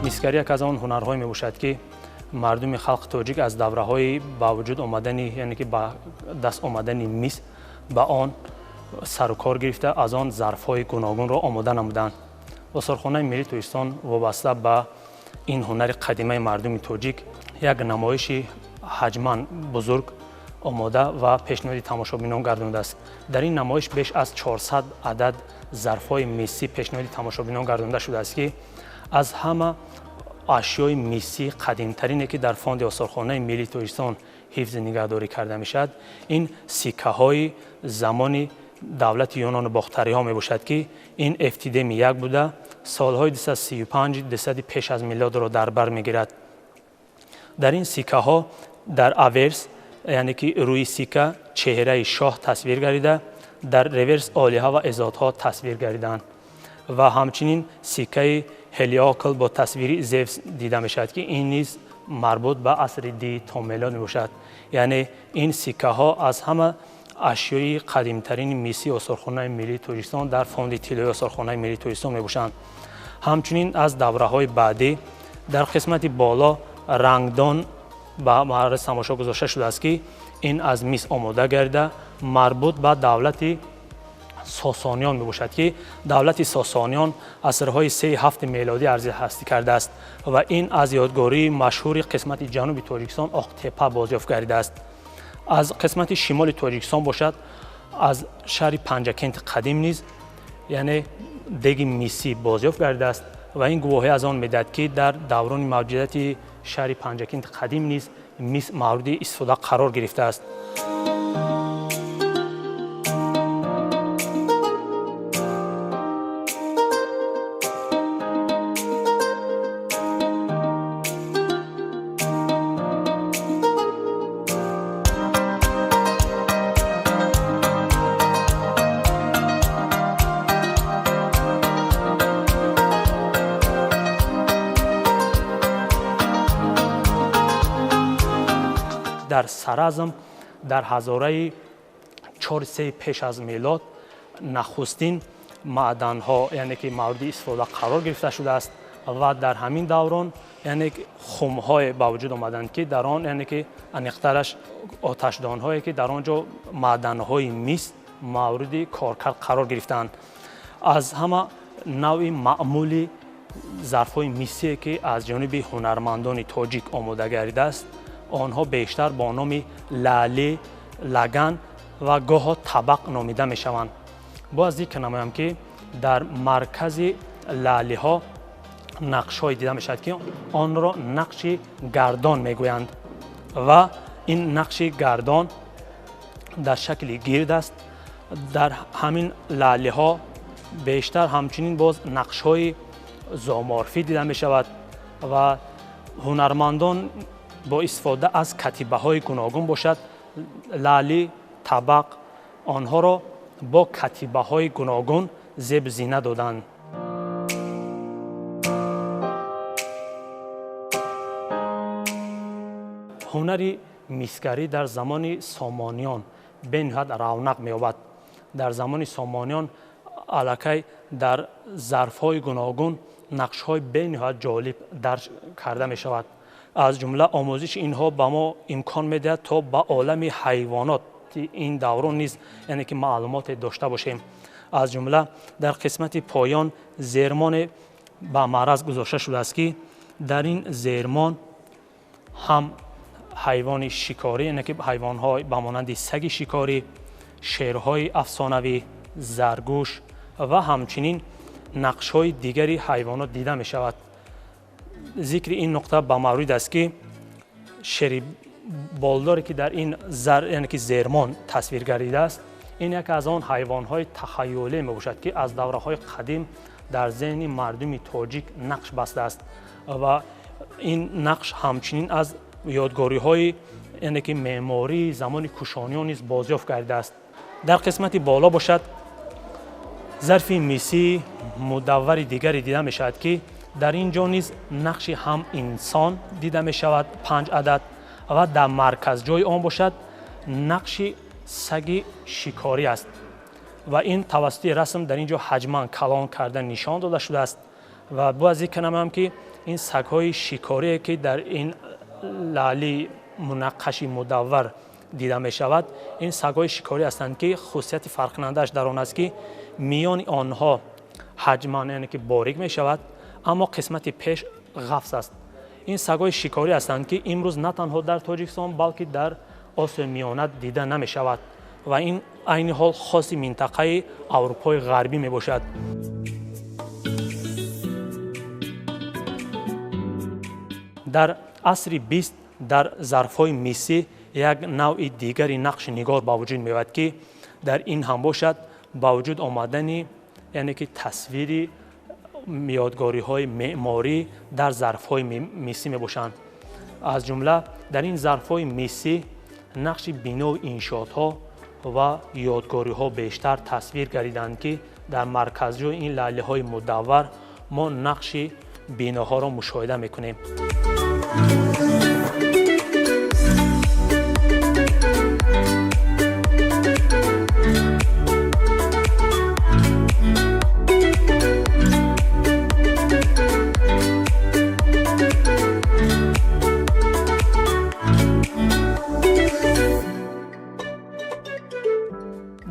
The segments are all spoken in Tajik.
Мисгарӣ яке аз он ҳунарҳое мебошад, ки мардуми халқи тоҷик аз давраҳои ба вуҷуд омадани, яъне ки ба даст омадани мис ба он сарукор гирифта, аз он зарфҳои гуногунро омода намуданд. Осорхонаи миллии Тоҷикистон вобаста ба ин ҳунари қадимаи мардуми тоҷик як намоиши ҳаҷман бузург омода ва пешниҳоди тамошобинон гардондааст. Дар ин намоиш беш аз 400 адад зарфҳои мисӣ пешниҳоди тамошобинон гардонда шудааст, ки аз ҳама ашёи мисӣ қадимтарине, ки дар фонди осорхонаи миллии Тоҷикистон ҳифзи нигаҳдорӣ карда мешавад, ин сиккаҳои замони давлати Юнону Бохтариҳо мебошад, ки ин Эфтидеми як буда, солҳои 235 200 пеш аз милодро дар бар мегирад. Дар ин сиккаҳо дар аверс, яъне ки рӯи сикка, чеҳраи шоҳ тасвир гардида, дар реверс олиҳа ва эзодҳо тасвир гардидаанд ва ҳамчунин сиккаи Ҳелиокл бо тасвири Зевс дида мешавад, ки ин низ марбут ба асри ди то мелод мебошад. Яъне ин сиккаҳо аз ҳама ашёи қадимтарини мисии осорхонаи миллии Тоҷикистон дар фонди тиллои осорхонаи миллии Тоҷикистон мебошанд. Ҳамчунин аз давраҳои баъдӣ дар қисмати боло рангдон ба маъраз тамошо гузошта шудааст, ки ин аз мис омода гардида, марбут ба давлати Сосониён мебошад, ки давлати Сосониён асрҳои 3-7 мелодӣ арзи ҳастӣ кардааст ва ин аз ёдгории машҳури қисмати ҷануби Тоҷикистон Оқтепа бозёфт гардидааст. Аз қисмати шимоли Тоҷикистон бошад, аз шаҳри Панҷакенти қадим низ, яъне деги мисӣ бозёфт гардидааст ва ин гувоҳӣ аз он медиҳад, ки дар даврони мавҷудияти шаҳри Панҷакенти қадим низ мис мавриди истифода қарор гирифтааст. Дар Саразм дар ҳазораи 4-3 пеш аз мелод нахустин маъданҳо, яъне ки мавриди истифода қарор гирифта шудааст ва дар ҳамин даврон, яъне хумҳое ба вуҷуд омаданд, ки дар он, яъне ки аниқтараш оташдонҳое, ки дар он ҷо маъданҳои мис мавриди коркард қарор гирифтаанд. Аз ҳама навъи маъмули зарфҳои мисие, ки аз ҷониби ҳунармандони тоҷик омода гардидааст, онҳо бештар бо номи лаъли, лаган ва гоҳо табақ номида мешаванд. Бояд зикр намоям, ки дар маркази лаълиҳо нақшҳое дида мешавад, ки онро нақши гардон мегӯянд ва ин нақши гардон дар шакли гирд аст. Дар ҳамин лаълиҳо бештар ҳамчунин боз нақшҳои зооморфӣ дида мешавад ва ҳунармандон бо истифода аз катибаҳои гуногун бошад, лаъли, табақ онҳоро бо катибаҳои гуногун зеб зина доданд. Ҳунари мисгарӣ дар замони Сомониён бениҳоят равнақ меёбад. Дар замони Сомониён аллакай дар зарфҳои гуногун нақшҳои бениҳоят ҷолиб дарҷ карда мешавад. Аз ҷумла омӯзиши инҳо ба мо имкон медиҳад, то ба олами ҳайвоноти ин даврон низ, яъне ки маълумоте дошта бошем. Аз ҷумла дар қисмати поён зермоне ба маъраз гузошта шудааст, ки дар ин зермон ҳам ҳайвони шикорӣ, яъне ки ҳайвонҳо ба монанди саги шикорӣ, шерҳои афсонавӣ, заргӯш ва ҳамчунин нақшҳои дигари ҳайвонот дида мешавад. Зикри ин нуқта ба маврид аст, ки шери болдоре, ки дар ин зар, яъне ки зермон тасвир гардидааст, ин яке аз он ҳайвонҳои тахаюлӣ мебошад, ки аз давраҳои қадим дар зеҳни мардуми тоҷик нақш бастааст ва ин нақш ҳамчунин аз ёдгориҳои, яъне ки меъмории замони кушониён низ бозёфт гардидааст. Дар қисмати боло бошад, зарфи мисии мудаввари дигаре дида мешавад, ки дар ин ҷо низ нақши ҳам инсон дида мешавад, 5 адад, ва дар марказҷои он бошад, нақши саги шикорӣ аст ва ин тавассути расм дар ин ҷо ҳаҷман калон карда нишон дода шудааст. Ва бояд зикр намоям, ки ин сагҳои шикорие, ки дар ин лаъли мунаққаши мудаввар дида мешавад, ин сагҳои шикорӣ ҳастанд, ки хусусияти фарқкунандааш дар он аст, ки миёни онҳо ҳаҷман, яъне ки борик мешавад, аммо қисмати пеш ғафс аст. Ин сагҳои шикорӣ ҳастанд, ки имрӯз на танҳо дар Тоҷикистон, балки дар Осиёи Миёна дида намешавад ва ин айни ҳол хоси минтақаи Аврупои Ғарбӣ мебошад. Дар асри 20 дар зарфҳои мисӣ як навъи дигари нақши нигор ба вуҷуд меояд, ки дар ин ҳам бошад ба вуҷуд омадани, яъне ки тасвири ёдгориҳои меъморӣ дар зарфҳои мисӣ мебошанд. Аз ҷумла дар ин зарфҳои мисӣ нақши биноу иншоотҳо ва ёдгориҳо бештар тасвир гардиданд, ки дар марказҷои ин лаълиҳои мудаввар мо нақши биноҳоро мушоҳида мекунем.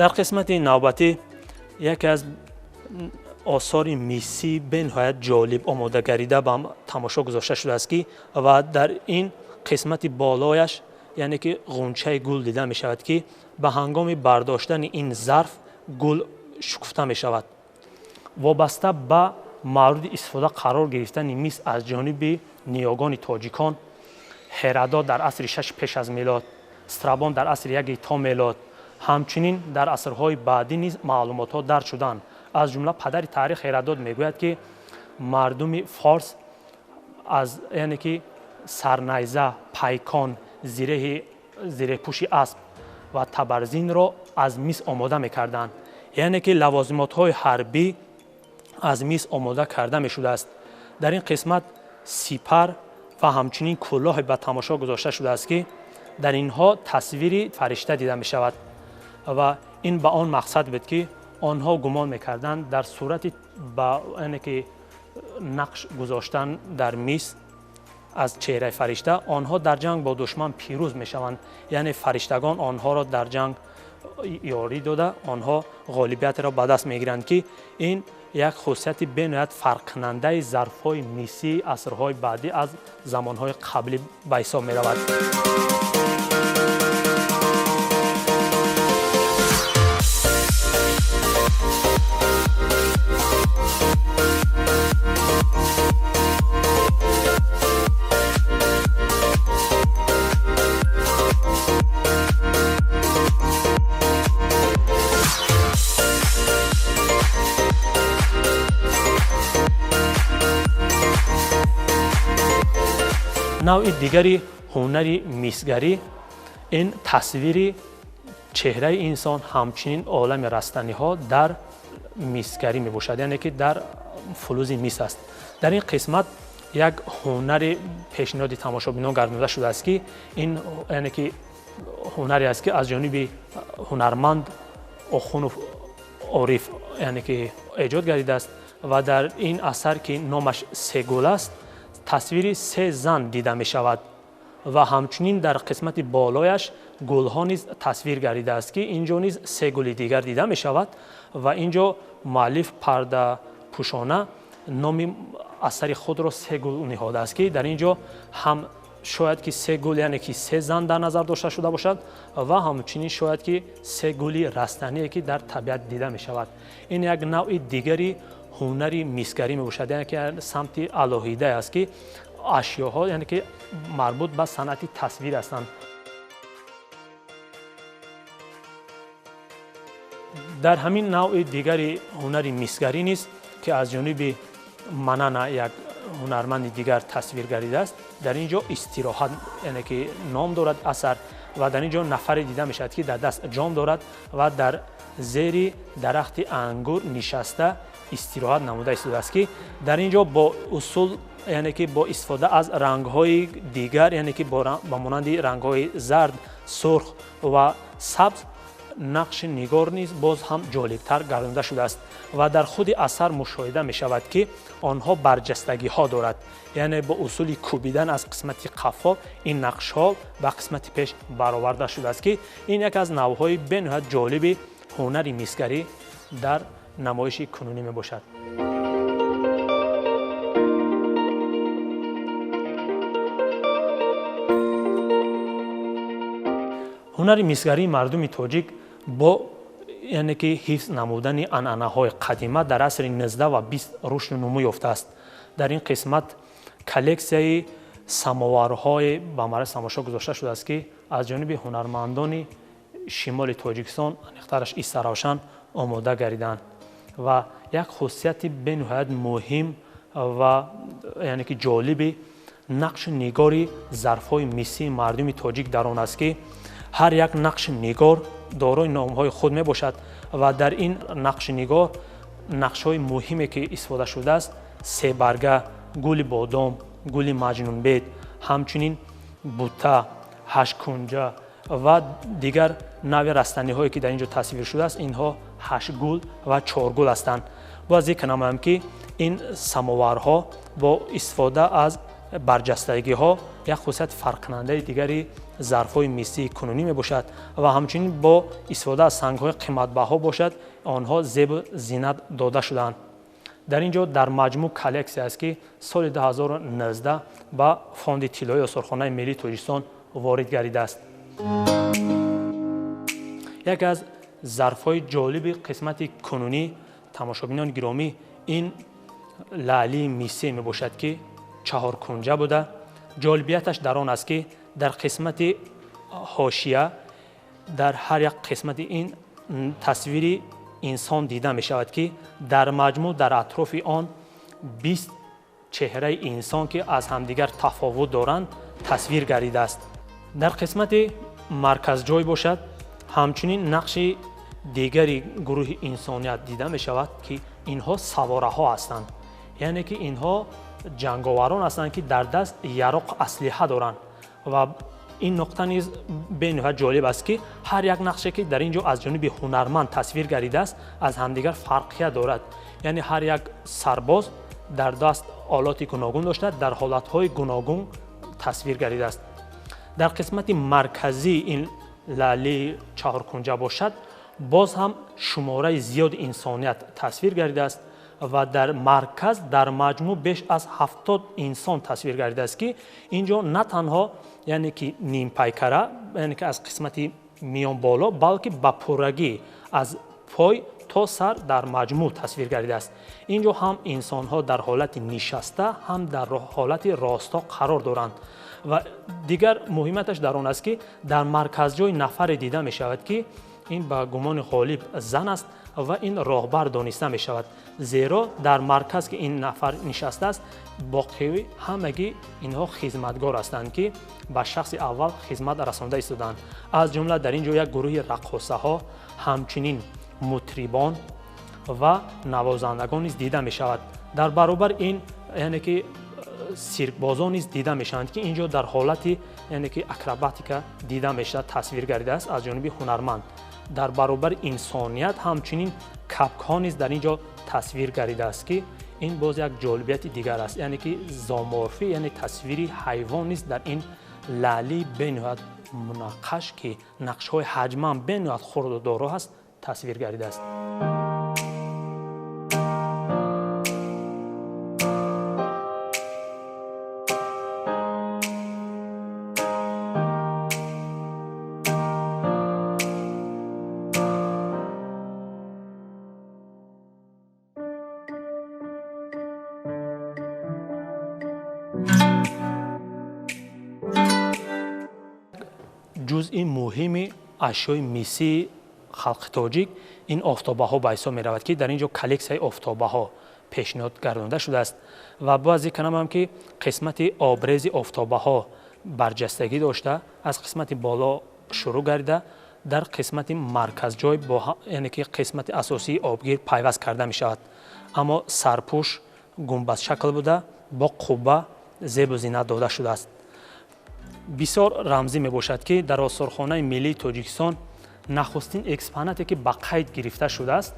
Дар қисмати навбатӣ яке аз осори мисӣ бениҳоят ҷолиб омода гардида ба тамошо гузошта шудааст, ки ва дар ин қисмати болояш, яъне ки ғунчаи гул дида мешавад, ки ба ҳангоми бардоштани ин зарф гул шукуфта мешавад. Вобаста ба мавриди истифода қарор гирифтани мис аз ҷониби ниёгони тоҷикон, Ҳерадот дар асри 6 пеш аз милод, Страбон дар асри 1 то милод, ҳамчунин дар асрҳои баъдӣ низ маълумотҳо дарҷ шуданд. Аз ҷумла падари таърих Ҳерадот мегӯяд, ки мардуми форс аз, яъне ки сарнайза, пайкон, зиреҳпӯши асп ва табарзинро аз мис омода мекарданд, яъне ки лавозимотҳои ҳарбӣ аз мис омода карда мешудааст. Дар ин қисмат сипар ва ҳамчунин кӯлоҳе ба тамошо гузошта шудааст, ки дар инҳо тасвири фаришта дида мешавад ва ин ба он мақсад буд, ки онҳо гумон мекарданд, дар сурати ба, яъне ки нақш гузоштан дар мис аз чеҳраи фаришта, онҳо дар ҷанг бо душман пирӯз мешаванд, яъне фариштагон онҳоро дар ҷанг ёрӣ дода, онҳо ғолибиятро ба даст мегиранд, ки ин як хусусияти бениҳоят фарқкунандаи зарфҳои мисии асрҳои баъдӣ аз замонҳои қаблӣ ба ҳисоб меравад. Навъи дигари ҳунари мисгарӣ ин тасвири чеҳраи инсон, ҳамчунин олами растаниҳо дар мисгарӣ мебошад, яъне ки дар фулӯзи мис аст. Дар ин қисмат як ҳунари пешниҳоди тамошобинон гардонида шудааст, ки ин, яъне ки ҳунаре аст, ки аз ҷониби ҳунарманд Охунов Ориф, яъне ки эҷод гардидааст ва дар ин асар, ки номаш Сегул аст, тасвири се зан дида мешавад ва ҳамчунин дар қисмати болояш гулҳо низ тасвир гардидааст, ки ин ҷо низ се гули дигар дида мешавад ва ин ҷо муаллиф пардапӯшона номи асари худро Се гул ниҳодааст, ки дар ин ҷо ҳам Шояд ки се гул, яъне ки се зан дар назар дошта шуда бошад ва ҳамчунин шояд ки се гули растание ки дар табиат дида мешавад. Ин як навъи дигари ҳунари мисгарӣ мебошад, яъне ки самти алоҳидае аст ки ашёҳо, яъне ки марбут ба санъати тасвир ҳастанд. Дар ҳамин навъи дигари ҳунари мисгарӣ низ ки аз ҷониби Манана як ҳунарманди дигар тасвир гардидааст, дар ин ҷо истироҳат, яъне ки ном дорад асар ва дар ин ҷо нафаре дида мешавад ки дар даст ҷом дорад ва дар зери дарахти ангур нишаста истироҳат намуда истодааст ки дар ин ҷо бо усул, яъне ки бо истифода аз рангҳои дигар, яъне ки ба монанди рангҳои зард, сурх ва сабз нақши нигор низ боз ҳам ҷолибтар гардонда шудааст ва дар худи асар мушоҳида мешавад ки онҳо барҷастагиҳо дорад, яъне бо усули кӯбидан аз қисмати қафо ин нақшҳо ба қисмати пеш бароварда шудааст ки ин яке аз навъҳои бениҳоят ҷолиби ҳунари мисгарӣ дар намоиши кунунӣ мебошад. Ҳунари мисгарии мардуми тоҷик бо, яъне ки ҳифз намудани анъанаҳои қадима дар асри 19 ва 20 рушду нумӯ ёфтааст. Дар ин қисмат коллексияи самоварҳое ба мараз тамошо гузошта шудааст ки аз ҷониби ҳунармандони шимоли Тоҷикистон, аниқтараш Истаравшан, омода гардиданд ва як хусусияти бениҳоят муҳим ва, яъне ки ҷолиби нақши нигори зарфҳои мисии мардуми тоҷик дар он аст ки ҳар як нақши нигор дорои номҳои худ мебошад ва дар ин нақши нигор нақшҳои муҳиме ки истифода шудааст себарга, гули бодом, гули маҷнунбед, ҳамчунин бута, ҳашткунҷа ва дигар навъи растаниҳое ки дар ин ҷо тасвир шудааст, инҳо ҳаштгул ва чоргул ҳастанд. Бояд зикр намоям ки ин самоварҳо бо истифода аз барҷастагиҳо як хусусияти фарқкунандаи дигари зарфҳои мисии кунунӣ мебошад ва ҳамчунин бо истифода аз сангҳои қиматбаҳо бошад, онҳо зебу зинат дода шудаанд. Дар ин ҷо дар маҷмӯъ коллексия аст ки соли 2019 ба фонди тиллоии осорхонаи миллии Тоҷикистон ворид гардидааст. Яке аз зарфҳои ҷолиби қисмати кунунӣ, тамошобинони гиромӣ, ин лаълии мисӣ мебошад ки чаҳоркунҷа буда. Ҷолибияташ дар он аст ки дар қисмати ҳошия дар ҳар як қисмати ин тасвири инсон дида мешавад ки дар маҷмӯъ дар атрофи он 20 чеҳраи инсон ки аз ҳамдигар тафовут доранд тасвир гардидааст. Дар қисмати марказҷой бошад, ҳамчунин нақши дигари гурӯҳи инсоният дида мешавад ки инҳо савораҳо ҳастанд, яъне ки инҳо ҷанговарон ҳастанд ки дар даст яроқ аслиҳа доранд ва ин нуқта низ бениҳоят ҷолиб аст ки ҳар як нақше ки дар ин ҷо аз ҷониби ҳунарманд тасвир гардидааст аз ҳамдигар фарқият дорад, яъне ҳар як сарбоз дар даст олоти гуногун дошта дар ҳолатҳои гуногун тасвир гардидааст. Дар қисмати марказии ин лаълии чаҳоркунҷа бошад, боз ҳам шумораи зиёди инсоният тасвир гардидааст ва дар марказ дар маҷмӯъ беш аз 70 инсон тасвир гардидааст ки ин ҷо на танҳо, яъне ки нимпайкара, яъне ки аз қисмати миён боло, балки ба пуррагӣ аз пой то сар дар маҷмӯъ тасвир гардидааст. Ин ҷо ҳам инсонҳо дар ҳолати нишаста, ҳам дар ҳолати росто қарор доранд. Ва дигар муҳиматаш дар он аст ки дар марказҷои нафаре дида мешавад ки ин ба гумони ғолиб зан аст ва ин роҳбар дониста мешавад, зеро дар марказ ки ин нафар нишастааст, боқӣ ҳамагӣ инҳо хизматгор ҳастанд ки ба шахси аввал хизмат расонда истодаанд. Аз ҷумла дар ин ҷо як гурӯҳи раққосаҳо, ҳамчунин мутрибон ва навозандагон низ дида мешавад. Дар баробар ин, яъне ки сиркбозон низ дида мешаванд ки ин ҷо дар ҳолати, яъне ки акробатика дида мешавад, тасвир гардидааст аз ҷониби ҳунарманд. Дар баробари инсоният ҳамчунин капкҳо низ дар ин ҷо тасвир гардидааст ки ин боз як ҷолибияти дигар аст, яъне ки зооморфӣ, яъне тасвири ҳайвон низ дар ин лаълии бениҳоят мунаққаш ки нақшҳои ҳаҷман бениҳоят хурду доро ҳаст тасвир гардидааст. Ҷузъи муҳими ашёи мисии халқи тоҷик ин офтобаҳо ба ҳисоб меравад, ки дар ин ҷо коллексияи офтобаҳо пешниҳод гардонида шудааст. Ва бояд зикр намоям, ки қисмати обрези офтобаҳо барҷастагӣ дошта, аз қисмати боло шурӯъ гардида, дар қисмати марказҷой бо яъне ки қисмати асосии обгир пайваст карда мешавад. Аммо сарпӯш гунбадшакл буда, бо қубба зебу зинат дода шудааст. Бисёр рамзӣ мебошад, ки дар осорхонаи миллии Тоҷикистон нахустин экспонате, ки ба қайд гирифта шудааст,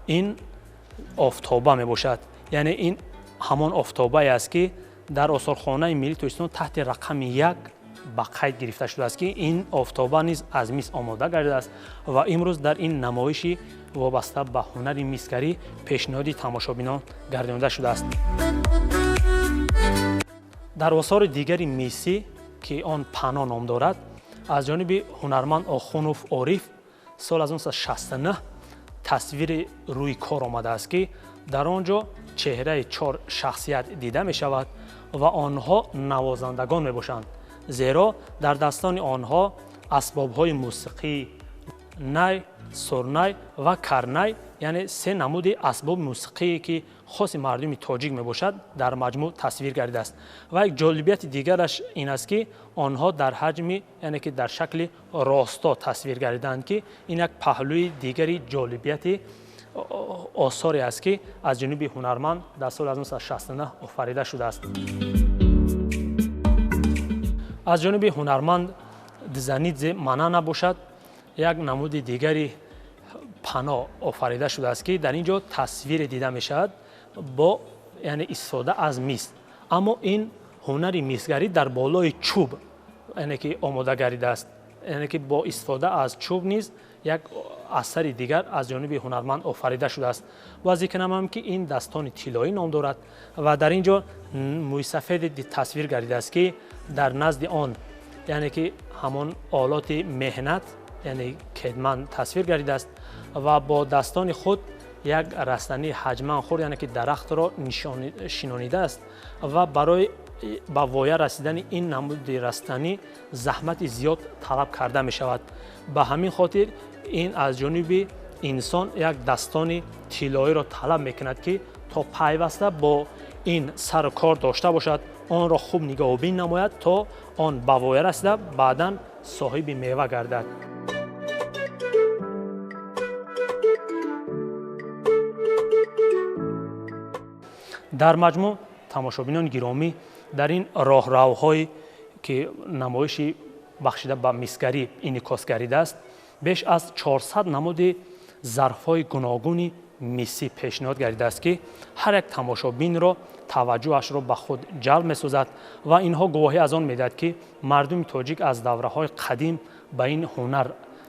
ин офтоба мебошад. Яъне ин ҳамон офтобае аст, ки дар осорхонаи миллии Тоҷикистон таҳти рақами 1 ба қайд гирифта шудааст, ки ин офтоба низ аз мис омода гардидааст ва имрӯз дар ин намоиши вобаста ба ҳунари мисгарӣ пешниҳоди тамошобинон гардонида шудааст. Дар осори дигари мисӣ, ки он пано ном дорад, аз ҷониби ҳунарманд Охунов Ориф соли 1969 тасвири рӯи кор омадааст, ки дар он ҷо чеҳраи 4 шахсият дида мешавад ва онҳо навозандагон мебошанд, зеро дар дастони онҳо асбобҳои мусиқӣ най, сурнай ва карнай, яъне 3 намуди асбоби мусиқие, ки хоси мардуми тоҷик мебошад, дар маҷмӯъ тасвир гардидааст. Ва як ҷолибияти дигараш ин аст, ки онҳо дар ҳаҷми, яъне ки дар шакли росто тасвир гардидаанд, ки ин як паҳлӯи дигари ҷолибияти осоре аст, ки аз ҷониби ҳунарманд дар соли 1969 офарида шудааст. Аз ҷониби ҳунарманд Дзанидзе Манана бошад, як намуди дигари пано офарида шудааст, ки дар ин ҷо тасвире дида мешавад бо яъне истифода аз мис. Аммо ин ҳунари мисгарӣ дар болои чӯб яъне ки омода гардидааст, яъне ки бо истифода аз чӯб низ як асари дигар аз ҷониби ҳунарманд офарида шудааст. Ва зикр намоям, ки ин дастони тиллоӣ ном дорад ва дар ин ҷо мӯйсафеде тасвир гардидааст, ки дар назди он яъне ки ҳамон олоти меҳнат, яъне кедман тасвир гардидааст ва бо дастони худ як растании ҳаҷман хурд, яъне ки дарахтро шинонидааст ва барои ба воя расидани ин намуди растанӣ заҳмати зиёд талаб карда мешавад. Ба ҳамин хотир ин аз ҷониби инсон як дастони тиллоиро талаб мекунад, ки то пайваста бо ин сару кор дошта бошад, онро хуб нигоҳубин намояд, то он ба воя расида баъдан соҳиби мева гардад. Дар маҷмӯъ, тамошобинони гиромӣ, дар ин роҳравҳое, ки намоиши бахшида ба мисгарӣ инъикос гардидааст, беш аз 400 намуди зарфҳои гуногуни мисӣ пешниҳод гардидааст, ки ҳар як тамошобинро таваҷҷӯҳашро ба худ ҷалб месозад ва инҳо гувоҳӣ аз он медиҳад, ки мардуми тоҷик аз давраҳои қадим ба ин ҳунар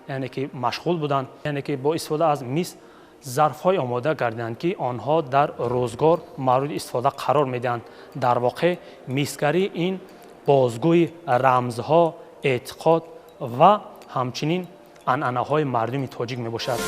яъне ки машғул буданд, яъне ки бо истифода аз мис зарфҳое омода гардиданд, ки онҳо дар рӯзгор мавриди истифода қарор медиҳанд. Дар воқеъ мисгарӣ ин бозгӯи рамзҳо, эътиқод ва ҳамчунин анъанаҳои мардуми тоҷик мебошад.